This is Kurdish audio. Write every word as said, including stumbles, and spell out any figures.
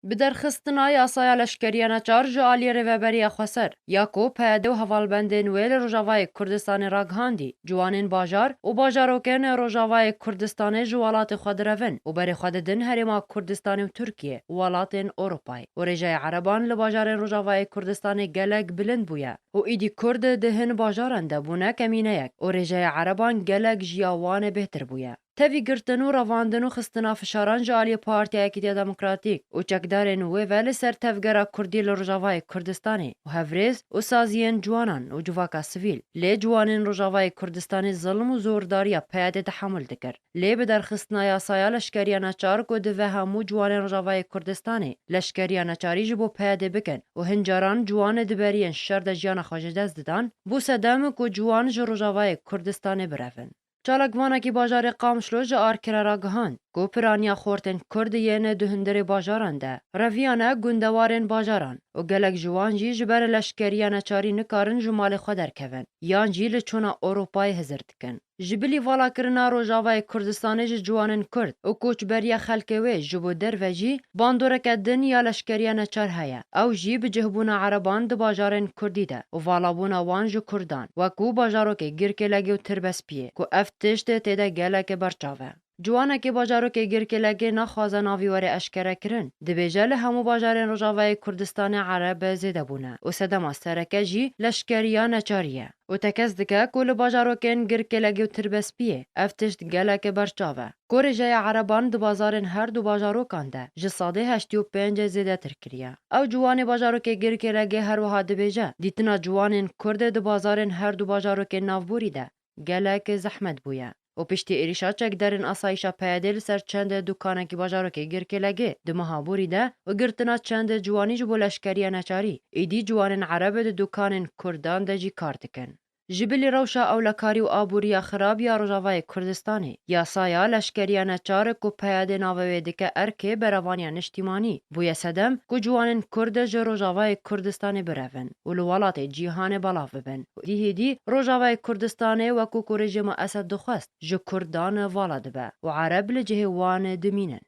Bi derxistina yasaya leşkeriya neçar ji aliyê Rêveberiya Xweser, ya ku P Y D û hevalbendên wê li Rojavayê Kurdistanê ragihandî, ciwanên bajar û bajarokên Rojavayê Kurdistanê ji welatê xwe direvin û berê xwe didin Herêma Kurdistanê û Tirkiye û welatên Ewropayê. Û rêjeya Ereban li bajarên Rojavayê Kurdistanê gelek bilind bûye û îdî Kurd di hin bajaran de bûne kemîneyek û rêjeya Ereban gelek ji ya wan ê bêhtir bûye. Tevî girtin û revandin û xistina fişaran ji aliyê Partiya Yekîtiya Demokratîk û çekdarên wê ve li ser tevgera Kurdî li Rojavayê Kurdistanê û hevrêz û saziyên ciwanan û civaka sivîl. Lê ciwanên Rojavayê Kurdistanê zilm û zordariya P Y D'ê tehemûl dikir. Lê bi derxistina yasaya leşkeriya neçar ku dive hemû ciwanên Rojavayê Kurdistanê leşkeriya neçarî ji bo P Y D'ê bikin û hin caran ciwan di beriyên şer de jiyana xwe ji dest didan, bû sedem ku ciwan ji Rojavayê Kurdistanê birevin. Çalakvanekî bajarê Qamişlo ji Arkirê ragihand ku piraniya xortên Kurd yên di hundirê bajaran de reviyane gundewarên bajaran û gelek ji wan jî ji ber leşkeriya neçarî nikarin ji malê xwe derkevin yan jî li çûna Ewropayê hizir dikin. Ji bilî valakirina Rojavayê Kurdistanê ji ciwanên Kurd û koçberiya xelkê wê ji bo derve jî bandoreke din ya leşkeriya neçar heye. Ew jî bi cihbûna Ereban di bajarên Kurdî de û valabûna wan ji Kurdan, wekû bajarokê Girkêlegê û Tirbespiyê, ku ev tişt tê de gelek berçav e. Ciwanekî bajarokê Girkêlegê naxwaze navî were eşkere kirin, dibêje li hemû bajarên Rojavayê Kurdistanê Ereb zêde bûne û sedema sereke jî leşkeriya neçarî ye. Û tekez dike ku li bajarokên Girkêlegê û Tirbespiyê ev tişt gelek berçav e. Ku rêjeya Ereban di bazarên her du bajarokan de ji sedê heştê û pênc zêdetir kiriye. Ew ciwanê bajarokê Girkêlegê her wiha dibêje, dîtina ciwanên Kurd di bazarên her du bajarokên navborî de gelek zehmet bûye. Û piştî êrîşa çekdarên asayîşa P Y D'ê li ser çend dukanekî bajarokê Girkêlegê di meha borî de û girtina çend ciwanî ji bo leşkeriya neçarî, êdî ciwanên Ereb di dukanên Kurdan de jî kar dikin. Ji bilî rewşa ewlekarî û aboriya xirab ya Rojavayê Kurdistanê, yasaya leşkeriya neçar ku P Y D'ê navê wê dike erkê berevaniya niştîmanî, bûye sedem ku ciwanên Kurd ji Rojavayê Kurdistanê birevin û li welatê cîhanê belav bibin. Êdî hêdî Rojavayê Kurdistanê, wekû ku rejîma Esed dixwest, ji Kurdan vala dibe û Ereb li cihê wan dimînin.